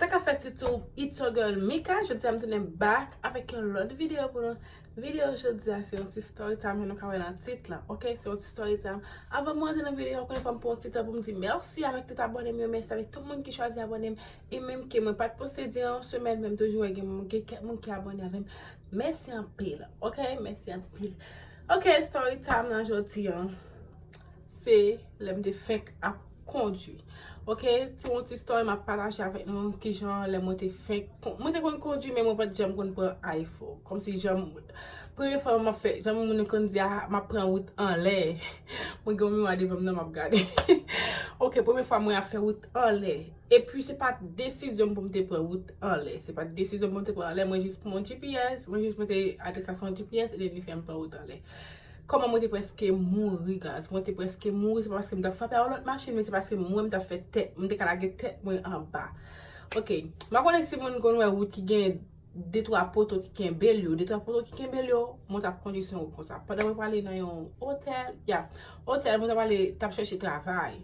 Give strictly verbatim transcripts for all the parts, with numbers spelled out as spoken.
Sa k ap fèt YouTube, it's your girl Mika. Jodi a m tounen back avèk yon lòt videyo pou nou. Videyo jodi a se yon ti story time, jan nou ka wè nan tit la, ok? Se yon ti story time. Avan mwen antre nan videyo, ankò yon fwa m pran yon ti tan pou m di mèsi avèk tout abòne m yo, mèsi avèk tout moun ki chwazi abòne m. E menm ke mwen pa t poste diran yon semèn, men m toujou wè gen moun, gen kèk moun ki abòne avè m. Mèsi anpil, ok? Mèsi anpil. Ok, story time nan jodi a, se lè m te fenk ap kondui. Ok, ti yon ti story m ap pataje avèk nou, kijan lè mwen te fenk kon-, mwen te konn kondui, men mwen pa t janm konn pran I four. Kòmsi jan m, premye fwa m ap fè, jan moun konn di a, m ap pran wout anlè. Mwen gen yon miwa devan m nan m ap gade. Ok, premye fwa mwen ap fè wout anlè. Epi se pa t desizyon m pou m te pran wout anlè. Se pa t desizyon m pou m te pran anlè. Mwen jis pran yon G P S, mwen jis mete adrès la sou yon G P S, e li fè m pran wout anlè. Kòman mwen te prèske mouri, guys. Mwen te prèske mouri, se pa paske m t ap frape a yon lòt machin, men se paske mwen m t ap fè tèt, m te ka lage tèt mwen anba. Ok, m pa konnen si moun konn wè wout ki gen de twa poto ki kenbe l yo, de twa poto ki kenbe l yo, mwen t ap kondui sou yon wout konsa. Pandan mwen prale nan yon otèl, ya, otèl, mwen t ap prale, t ap chèche travay.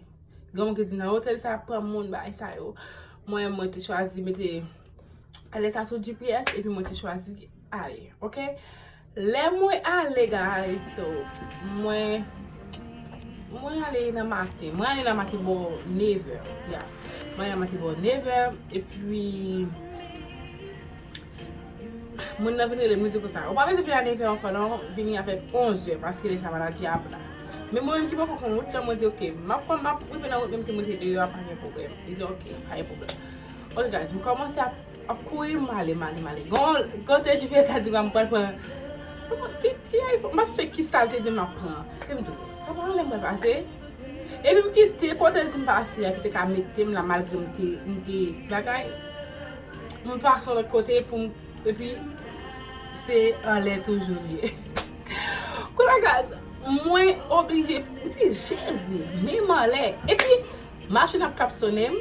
Gen moun ki di nan otèl sa ap pran moun, bagay sa yo. Mwen, mwen te chwazi mete adrès la sou G P S, epi mwen te chwazi ale, ok? Lè mwen ale, guys, so, mwen, mwen ale nan maten. Mwen ale nan maten bò nevè, ya. Mwen ale nan maten bò nevè, epi moun nan vin rele m, li di konsa, "Ou pa bezwen vini a nevè ankò non, vini avèk onzè, paske lè sa maladi ap la." Men mwen menm ki poko konn wout la, mwen di, "Ok, m ap pran, m ap rive nan wout, menm si mwen te deyò a, pa gen pwoblèm." Li di, "Ok, pa gen pwoblèm." Ok, guys, m kòmanse ap, ap kouri, m ale, m ale, m ale. Gon, kote G P S la di m pral pran. Ki, ki iPhone? M pa sonje ki sa l te di m ap pran. E m di, "Sa pa anlè m pral pase?" Epi m kite kote l di m pase a, ki te ka mete m la, malgre m te, m te bagay. M pase yon lòt kote pou m, epi se anlè toujou l ye. Kounye a, guys, mwen oblije, m di, "Jezi, men m anlè." Epi, machin ap klaksonnen m.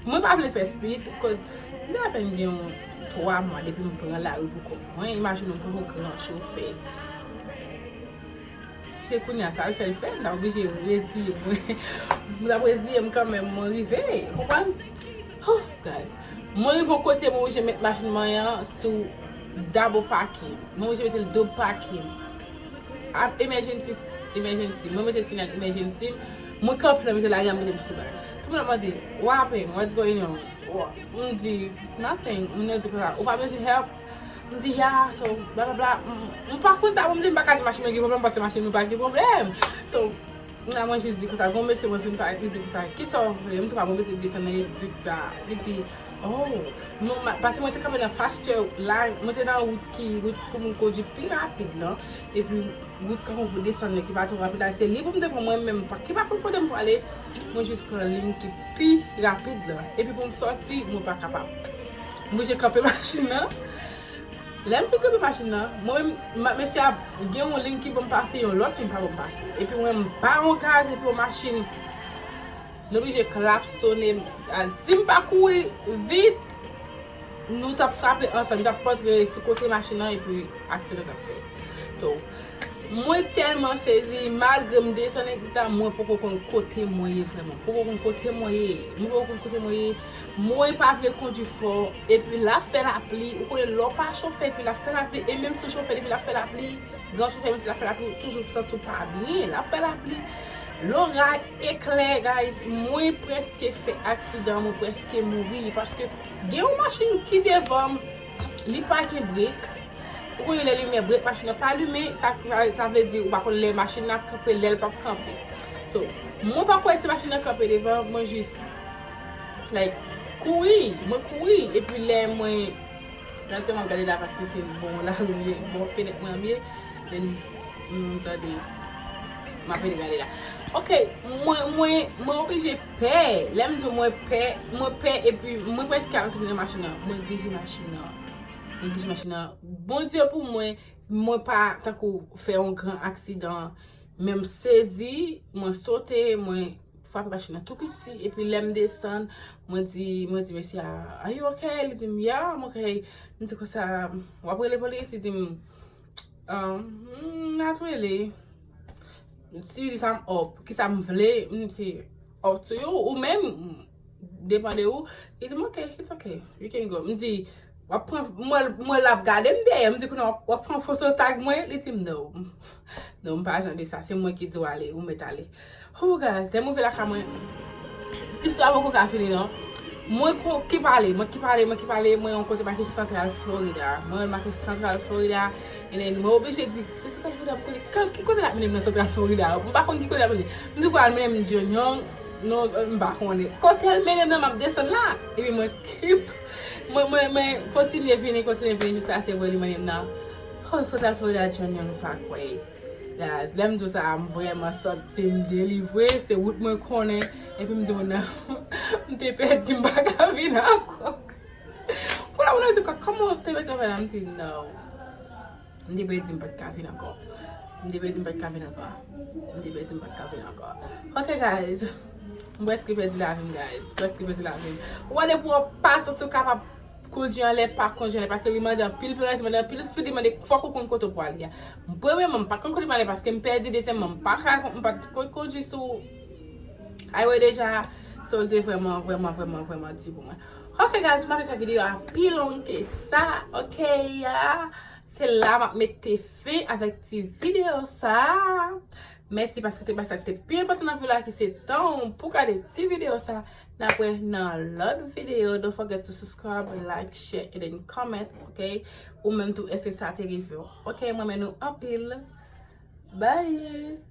Mwen pa vle fè speed, cause m te apèn gen yon twa mwa depi m pran lari pou kò mwen. Imajine w poko gran chofè. Se kounye a sa l fè, l fè, m t ap oblije reziye mwen. M t ap reziye m kanmenm, mwen rive. Konprann? Oh, guys. Mwen rive yon kote, mwen oblije met machin mwen an sou double parking. Mwen oblije mete l double parking. Ap emergency, emergency. Mwen mete sinyal emergency. Mwen kanpe nan mitan lari a, mete m sou bagay. Tout moun ap mande, "What happened? What's going on?" Wa-, m di, "Nothing." Moun yo di konsa, "Ou pa bezwen help?" M di, "Ya, so, bla, bla, bla." M, m pa konn sa pou m di, m pa ka di machin mwen gen pwoblèm, paske machin mwen pa gen pwoblèm. So, m la mwen jis di konsa, gon mesye mwen vin pale, li di konsa, "Kisa w vle?" M di, "Pa, mwen bezwen desann nan egzit sa." Li di, "Oh, non, ma-, paske mwen te kanpe nan faster lane, mwen te nan wout ki, wout pou moun kondui pi rapid lan, epi wout kankou pou desann nan ki pa twò rapid la, se li pou m te pran mwen menm, pa, ki pa konn kote m prale, mwen jis pran liy ki pi rapid lan. Epi pou m sòti, mwen pa kapab. M oblije kanpe machin nan." Lè m fin kanpe machin nan, mwen, ma-, mesye a gen yon liy ki ban m pase, yon lòt ki pa ban m pase. Epi mwen, m ba yon gaz, epi yon machin, l oblije klaksonnen. A, si m pa kouri vit, nou t ap frape ansanm, m t ap antre sou kote machin nan, epi aksidan t ap fèt. So, mwen tèlman sezi, malgre m desann egzit la, mwen poko konn kote mwen ye vrèman. Poko konn kote mwen ye. Mwen poko konn kote mwen ye. Mwen pa vle kondui fò. Epi l ap fè lapli. Ou konnen lè w pa chofè, epi l ap fè lapli. E menm si w chofè, epi l ap fè lapli, gran chofè, menm si l ap fè lapli, ou toujou santi w pa byen. L ap fè lapli. Loray, eklè, guys. Mwen prèske fè aksidan. Mwen prèske mouri. Paske gen yon machin ki devan m. Li pa gen brek. Ou konnen lè limyè brek machin nan pa limen, sa, sa, sa vle di ou pa konn lè machin nan ap kanpe, lè l p ap kanpe. So, mwen pa kwè si machin nan kanpe devan, mwen jis, like, kouri, mwen kouri, epi lè mwen, nan se mwen gade la paske se bon lari m ye, bon fenèt mwen an m ye, then, m tande, m ap vin gade la. Ok, mwen, mwen, mwen oblije pè, lè m di w mwen pè, mwen pè, epi mwen prèske antre nan machin nan, mwen grije machin nan. Mwen grije machin nan. Bondye pou mwen, mwen pa tankou fè yon gran aksidan, men m sezi, mwen sote, mwen frape machin nan tou piti, epi lè m desann, mwen di, mwen di mesye a, "Are you okay?" Li di m, "Yeah, I'm okay." M di konsa, "W ap rele polis?" Li di m, "Um, mm, not really." Si li di sa, m up. Kisa m vle, m di, "Up to you." Ou menm, depann de ou. Li di m, "Ok, it's ok, you can go." M di, "W ap pran," mwen, mwen l ap gade m dèyè. M di, "Kounye a w ap, w ap fè yon foto tag mwen?" Li di m, "No." No, m pa jan de sa. Se mwen ki di w ale, ou mèt ale. Oh, guys, lè m rive lakay mwen, istwa poko ka fini, non. Mwen ki pale, mwen ki pale, mwen ki pale, mwen yon kote make Central Florida. Mwen make Central Florida. And then mwen oblije di, "Se Central Florida m konnen." Ki kote l ap mennen m nan Central Florida? M pa konn ki kote l ap mennen. M di, "Pral mennen m John Young." Non, m pa konnen. Kote l mennen m nan, m ap desann la. Epi mwen keep, mwen, mwen, mwen kontinye vini, kontinye vini jiskaske vre li mennen m nan, oh, Central Florida John Young Parkway. Guys, lè m di w sa, m vrèman santi m delivre. Se wout mwen konnen. Epi m di moun nan, "M te pèdi, m pa ka vin ankò." Kounye a moun nan di, "Kòman w te pèdi afè la?" M di, "No. M te pèdi, m pa t ka vin ankò. M te pèdi, m pa t ka vin ankò. M te pèdi, m pa t ka vin ankò." Ok, guys. M prèske pèdi lavi m, guys. Prèske pèdi lavi m. Ou wè depi w pa santi w kapab kondui anlè, pa kondui anlè, paske li mande anpil prens, li mande anpil speed, li mande fòk ou konn kote w pwale a. Premyèman, m pa t konn kote m ale paske m pèdi, dezyèmman, m pa ka, m pa t konn kondui sou highway deja. So, li te vrèman, vrèman, vrèman, vrèman di pou mwen. Ok, guys, m pa vle fè videyo a pi long ke sa, ok, ya. Se la m ap mete fen avèk ti videyo sa. Mèsi paske w te bay sa k te pi enpòtan nan vi w la, ki se tan w pou gade ti videyo sa. N ap wè nan lòt videyo. Don't forget to subscribe, like, share, and then comment, ok? Ou menm tou, èske sa te rive w? Ok, mwen renmen nou anpil. Bye!